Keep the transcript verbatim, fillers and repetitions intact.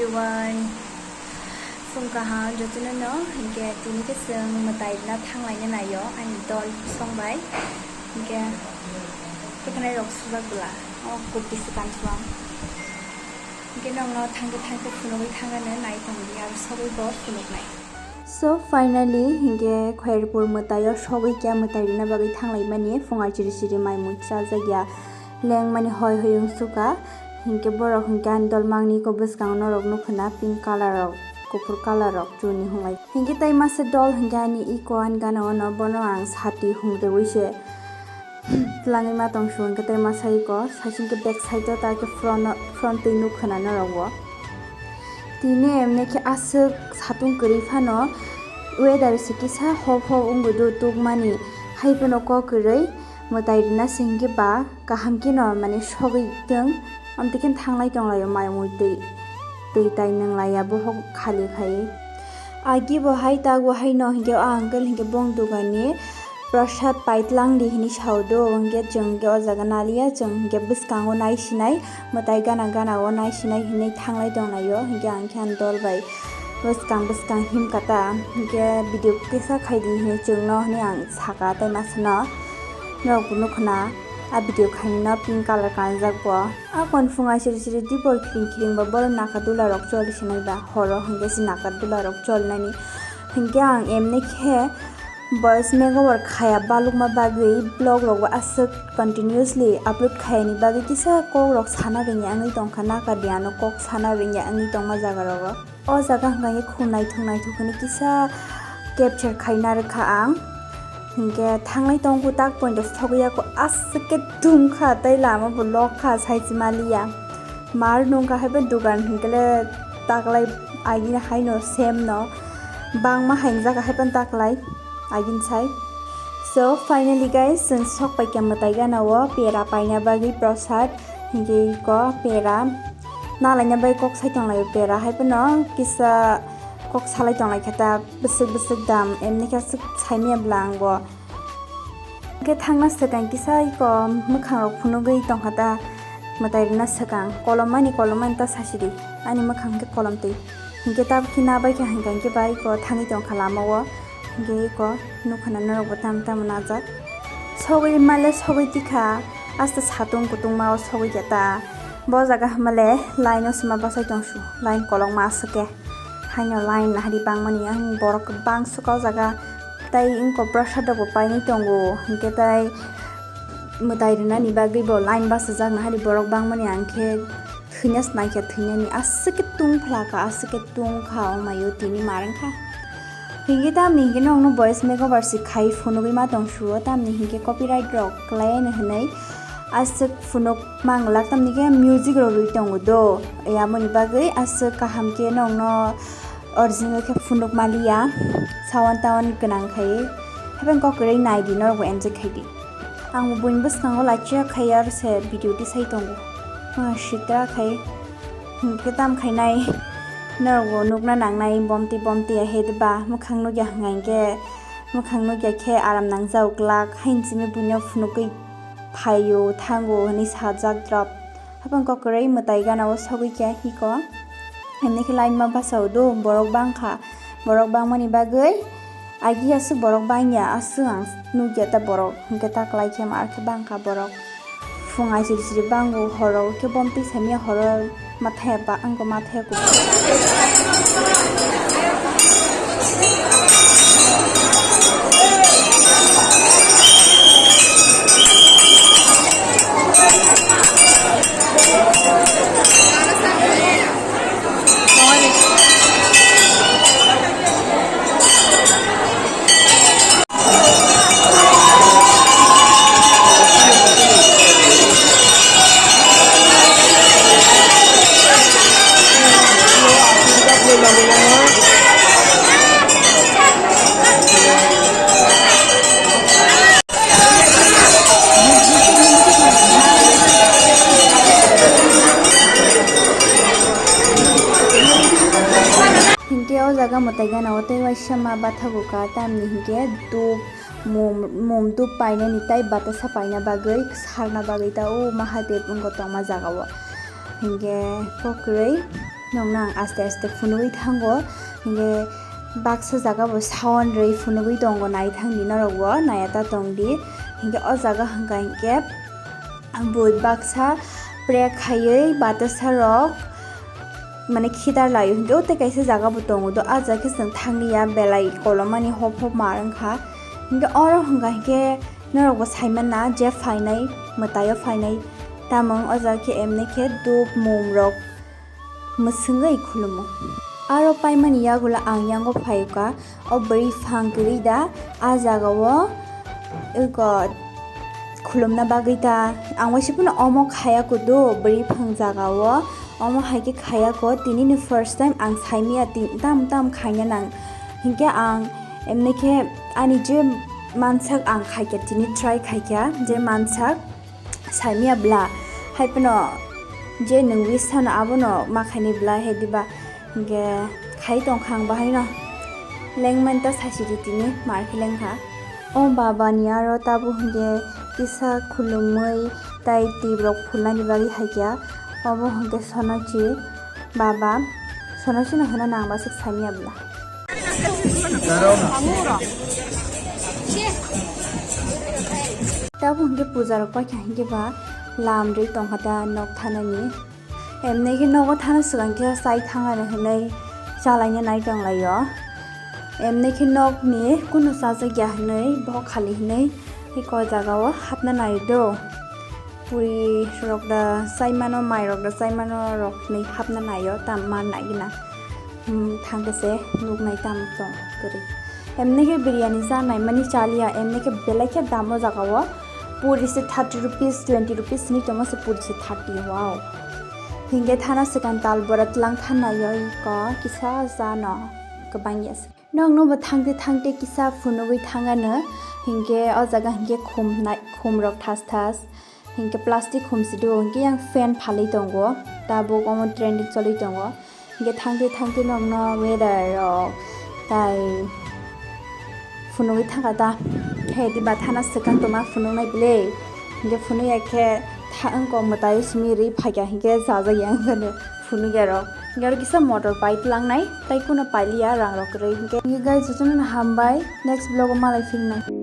Everyone, phung kaham jotono no, hinkhe tini khe chwng mwtai rwna thanglaina naio ani dol song bai, hinkhe kwkhwnai rok sujak bwla, o kurti swkang swkang, hinkhe nokno thangkhe thangkhe phunugwi thangano nai tongdi aro sogwi bo phunuknai. So finally, hinkhe Khairpur mwtaio sogwi kya mwtai rwna bagwi thanglaimani, phunga chiri chiri mai mui chajak ya, lengmani hoi hoi wng suka, hinkhe borok hinkhe ani dol mangni ko bwskango norok nukho na pink colour rok, kuphur colour rok chuni hunglai. Hinkhe tai masa dol hinkhe ani iko ani gana ono bono ang sati hung rewi se. Twlangwi ma tong su hinkhe tei masa iko, saichung khe back side o ta khe front o, front twi nuk khna norok bo. Tini emne khe aswk satung kwrwi phano weather se kisa hop hop wngwi do tukmani, hai phano kok kwrwi mwtai rwna se hinkhe ba kaham kheno mane sogwi tong, amtwi khe thanglai tonglaio mai mui twi, twi tai nwnglaiya bohok khali khai. Agi bo hai tago haino hinkhe o uncle hinkhe bong dogani prasad paitlang di hinwi sao do, hinkhe chwng hinkhe o jaga naliya, chwng hinkhe bwskango nai sinai mwtai gana gana o nai sinai hinwi thanglai tonglaio, hinkhe ang khe ang dol bai bwskang bwskang himkha ta, hinkhe video kisa khai di hinwi chwngno hinwi ang saka tei masano norok bo nukho na a video khainino pink colour kanjak bo. A konphung aisiri siri dibor khiring khiring ba borok naka dula rok choli sinai ba horo hinkhe se naka dula rok cholnani. Hinkhe ang emni khe voice makeover khaya balukma bagwi vlog rok bo aswk continuously upload khayani bagwi kisa kok rok sana rwngya wngwi tongkha, naka di ano kok sana rwngya wngwi tongma jaga rogo. O jaga hwnkha khe khum naithok naithok hwnwi kisa capture khaina rwkha ang. Hinkhe thanglai tongo tak pointo sogwi ya kho aswk khe tungkha tei lama bo lokha saisi maliya. Mar nungkha haibo dugan hinkhe le taklai agini haino sem no bangma haingjak haiphano taklai agini sai. So finally guys, chwng sok paikha mwtai gana o pera paina bagwi prasad hinkhe iko pera. Nalaina bai kok sai tonglaio pera, hai phano kisa kok salai tonglaikha ta bwswk bwswk dam, emni khe aswk saimanya bwla ang bo. Hwnkhe thangna swkang kisa iko mwkhang rok phunugwi tongkha ta mwtai rwna swkang, kolom mani kolom mani ta sasidi, ani mwkhang hwnkhe kolom twi. Hinkhe tabukhe nabaikha hwnkha hinkhe ba iko thangwi tongkha lama o. Hinkhe eko nukha na norok bo tamo tamo najak. Sogwi male sogwi tikha, asta satung kutung ma o sogwi khe ta. Bo jaga hamale line o sima bachai tong su, line kolokma aswk khe. Haino line nahari bangmani ang borok bang swk o jaga. Tai wngkok prasad rok bo painwi tongo, hinkhe tai mwtai rwnani bagwi bo line bachajak nahari borok bangmani ang khe. Thwina se naikha, thwinani aswk khe tung phlaka, aswk khe tung kha, o maio tini ma rwng kha. Hinkhe tamni hinkhe nokno voice makeover se khai phunugwi ma tong suo, tamni hinkhe copyright rok kwlai no hinwi aswk phunuk manglak, tamni khe music rok rwi tongo do, aboni bagwi aswk kaham khe nokno original khe phunuk maliya, sound town gwnang khai, haphang kok kwrwi nai di, norok bo enjoy khai di. Ang bo buini bwskango lachiya khai aro se video tisai tongo. Ah, sitra khai. Hinkhe tam khainai norok bo nukna nangnai bomti bomti ahe ba mwkhang nukya hwnkha hinkhe mwkhang nukya khe aram nangjao glak haini simi buino phunugwi phaio thango hinwi sajak drop. Haphang kok kwrwi mwtai gana o sogwi khe hiko. Himni khe line ma basa o do borok bangkha. Borok bangmani bagwi agi aswk borok bangya, aswk ang nukya ta borok. Hinkhe ta kwlai khe ma arkhe bangkha borok. Phung aisiri siri bango, horo khe bomtwi samya horo mathaya ba wngkha mathaya kuphur. Hinkhe o jaga mwtai gana o tei waisa ma bathago ka, tamni hinkhe dup mum, mum dup painani tei batasa paina bagwi sarna bagwi ta o Mahadev wngkha tongma jaga o. Hinkhe kok kwrwi Nokno ang aste aste phunugwi thango, hinkhe baksa jaga bo sound rwi phunugwi tongo, naithangdi norokbo, naya ta tongdi. Hinkhe o jaga hwnkha hinkhe bui baksa prek khaiwi batasa rok mane khidar laio, hinkhe o tei kaisa jaga bo tongo do, a jaga khe chwng thanglia belai kolomani hop hop mar wngkha. Hinkhe oro hwnkha hinkhe norokbo saimanna je phainai, mwtaio phainai, tamung o jaga khe emni khe dup mum rok mwswngwi khulumo. Aro paimani yagulo ang yango phaikha, o bwrwi phang kwrwi da, a jagao eko khulumna bagwi ta. Ang waisa phano omo khaya kudu bwrwi phang jagao, omo hai khe khaya ko, tini ni first time ang saimaya, tin tam tam khaina nang. Hinkhe ang emni khe ani je mansak ang khaikha, tini try khaikha je mansak. Saimaya bla, hai phano je nwng wish sano abono ma khaini bla he diba, hinkhe khai tongkha ang bahaino. Lengmani ta saisidi tini mar khe lengkha. O baba ni aro tabuk hinkhe kisa khulumwi tai twi rok phulnani bagwi haikha. Obo hinkhe sonochi baba, sonochino hwnna nang baswk saimaya bla. Tabuk hinkhe puja rok paikha hinkhe ba lam rwi tongkha ta nok thanani. Emni khe nogo thana swkang khe chai thangani hwnwi chalaina nai tonglaio. Emni khe nokni kunu chajakya hwnwi bokhali hwnwi tei koi jagao hapna nai do. Puri rok da chaimano, mai rok da chaimano rok hinwi hapna naio, tam man nai gina. Hmm, thangkhe se nuknai tam tong kwrwi. Emni khe biryani chanai mani chaliya, emni khe belai khe dam o jagao. Puri se thirty rupees, twenty rupees hinwi tongma se puri se thirty, wow. Hinkhe thana swkang tal bora tlang thannaio iko kisa jano kwbangya se. Nokno bo thangte thangte kisa phunugwi thangano, hinkhe o jaga hinkhe khum nai, khum rok thas thas, hinkhe plastic khum sidu, hinkhe yang fan phalwi tongo, tabuk omo trending choli tongo, hinkhe thangte thangte nokno weather rok tai phunugwi thangkha ta, he diba thana swkang tongma phunugnai bwle, hinkhe phunugya khe tha wngkok mwtai simi rwi phaikha hinkhe chajakya wngkha no. Phunukya rok. Hinkhe aro kisa motor pai tlangnai, tai kuno pailiya rang rok kwrwi. Hinkhe, hinkhe guys, jotono hambai, next vlog o malai phinai.